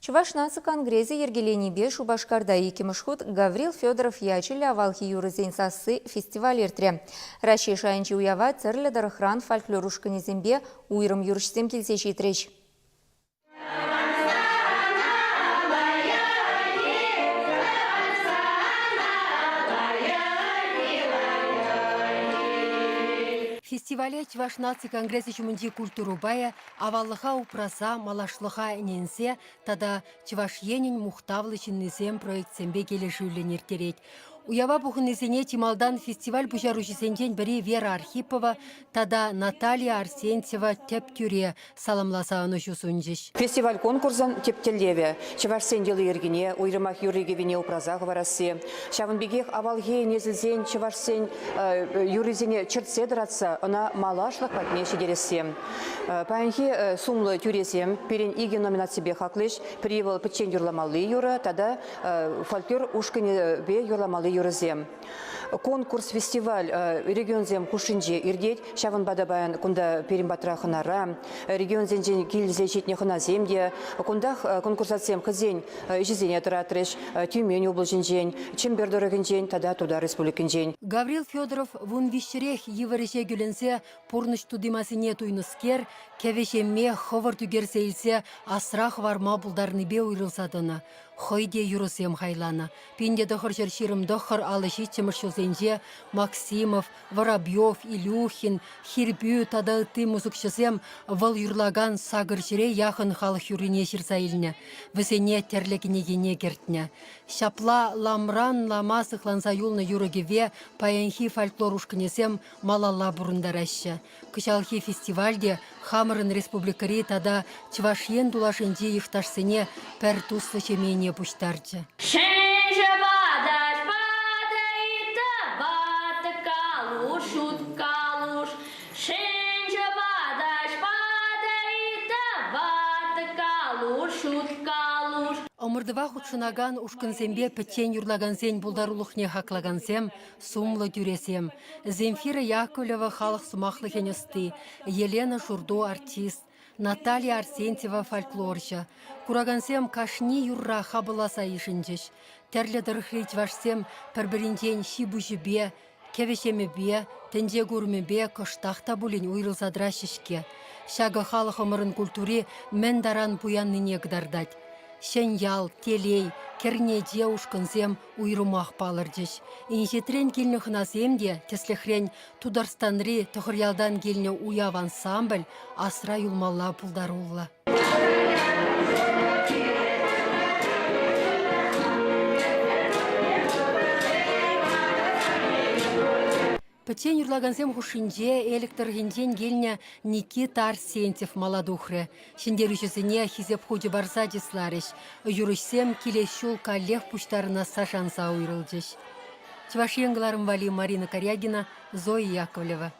Чӑваш наци конгресӗ йӗркеленипе Шупашкарта иккӗмӗш хут Гаврил Федоров ячӗллӗ авалхи юрӑсен сасси фестиваль иртрӗ. Раҫҫей шайӗнчи уява тӗрлӗ тӑрӑхран фольклор ушкӑнӗсемпе уйрӑм юрӑҫсем килсе ҫитрӗҫ. Фестивале Чӑваш наци конгресӗ ҫумӗнчи культура пайӗ аваллӑха упраса малашлӑха ӗненсе тата Чӑваш Енӗн мухтавлӑ ҫыннисем проектсемпе килӗшӳллӗн ирттерет. Уява пухӑннисене чи малтан фестиваль пуҫаруҫисенчен пӗри Вера Архипова тата Наталья Арсентьева тӗп тӳре саламласа ӑнӑҫу сунчӗҫ. Фестиваль-конкурсӑн тӗп тӗллевӗ чӑвашсен йӑли-йӗркине, уйрӑмах юрри-кӗввине упраса хӑварасси, ҫавӑн пекех авалхи несӗлсен чӑвашсен юррисене чӗртсе тӑратса ӑна малашлӑх патне ҫитересси. Паянхи сумлӑ тӳресем пирӗн икӗ номинаципе хаклӗҫ. Пӗри вӑл пӗччен юрламалли юрӑ тата фольклор ушкӑнӗпе юрламалли юрӑсем. Конкурс фестиваль регионсем хушшинче иртет. Ҫавӑнпа та паян кунта пирӗн патра хӑнара регионсенчен килсе ҫитнӗ хӑнасем те кунтах конкурсантсем хӑйсен ӗҫӗсене тӑратрӗҫ. Тюмень облаҫӗнчен, Чӗмпӗр тӑрӑхӗнчен тата Тутар Республикинчен. Гаврил Федоров вунвиҫҫӗрех йывӑр ӗҫе кӳлӗнсе пурнӑҫ тути-масине туйнӑскер, кӗвӗ-ҫемме хӑвӑрт ӳкерсе илсе асра хӑварма пултарнипе уйрӑлса тӑнӑ. Хӑй те юрӑсем хайланӑ. 1929 алӑ ҫиччӗмӗш ҫулсенче Максимов, Воробьев, Илюхин, Хирпӳ тата ытти мусӑкҫӑсем вӑл юрлакан сакӑр ҫӗре яхӑн халӑх юррине ҫырса илнӗ, вӗсене тӗрлӗ кӗнекене кӗртнӗ. Ҫапла ламран лама сыхланса юлнӑ юрӑ-кӗвве паянхи фольклор ушкӑнӗсем малалла пурӑнтараҫҫӗ. Кӑҫалхи фестиваль те хамӑрӑн республикӑри тата Чӑваш Ен тулашӗнчи йӑхташсене пӗр туслӑ ҫемьене пуҫтарчӗ. Ҫӗнҫӑпатаҫ патӑйта ватӑ калуш, ҫут калуш. Ҫӗнҫӑпатаҫ патӑйта ватӑ калуш, ҫут калуш. Ӑмӑртӑва хутшӑнакан ушкӑнсемпе пӗччен юрлакансен пултарулӑхне хаклакансем сумлӑ тӳресем, Земфира Яковлева халӑх сӑмахлӑхӗн ӑсти, Елена Шурту артист, Наталья Арсентьева фольклорҫӑ. Куракансем кашни юрра хапӑлласа йышӑнчӗҫ. Тӗрлӗ тӑрӑхри чӑвашсем пӗр-пӗринчен ҫи-пуҫӗпе, кӗвӗ-ҫемӗпе, тӗнче курӑмӗпе кӑштах та пулин уйрӑлса тӑраҫҫӗ-ҫке. Ҫакӑ халӑхӑмӑрӑн культури мӗн таран пуяннине кӑтартать. Ҫӗньял, Телей, Кӗрнече ушкӑнсем уйрӑмах палӑрчӗҫ. Инҫетрен килнӗ хӑнасем те, тӗслӗхрен, Тутарстанри Тӑхӑрьялтан килнӗ Уяв ансамбль асра юлмалла пултаруллӑ. Пӗччен юрлакансем хушшинче Элӗк тӑрӑхӗнчен килнӗ Никита Арсентьев мала тухрӗ. Ҫӗнтерӳҫӗсене Хисеп хучӗ парса чысларӗҫ. Юрӑҫсем килес ҫул каллех пуҫтарӑнасса шанса уйрӑлчӗҫ. Чӑваш Ен кӑларӑм валли Марина Карягина, Зоя Яковлева.